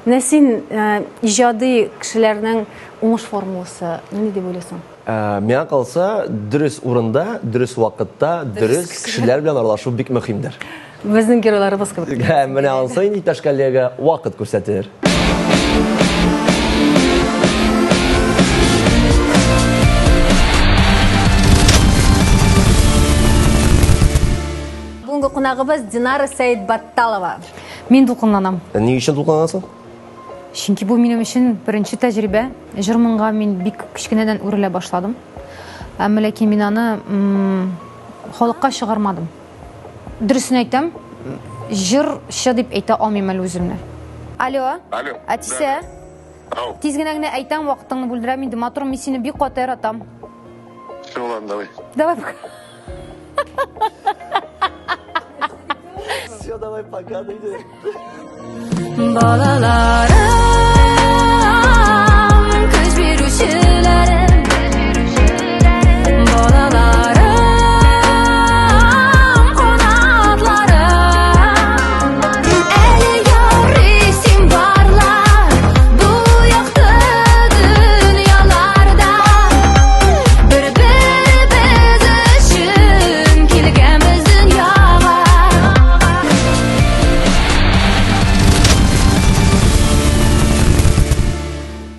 Менә син э, иҗади кешеләрнең уңыш формуласы нинди дип уйлыйсың? Э, миңа калса, дөрес урында, дөрес вакытта, дөрес кешеләр белән аралашу бик мөһимдер. Безнең геройларыбыз кебек. Һәм менә анысы инде, иптәш коллега, вакыт күрсәтер. Бүгенге кунагыбыз Динара Сәетбатталова. Мин дулкынланам. Ни өчен дулкынланасың? Чөнки бу минем өчен беренче тәҗрибә. Җыр-моңга мин бик кечкенәдән үрелә башладым. Әмма ләкин мин аны халыкка чыгармадым. Дөресен әйтәм, җырчы дип әйтә алмыйм әле үземне. Алло. Алло. Әтисә. Ау. Тиз генә генә әйтәм, вакытыңны бүлдерәм инде. Матурым, мин сине бик каты яратам. Все, ладно, давай. Давай пока. Все, давай пока, Балалар.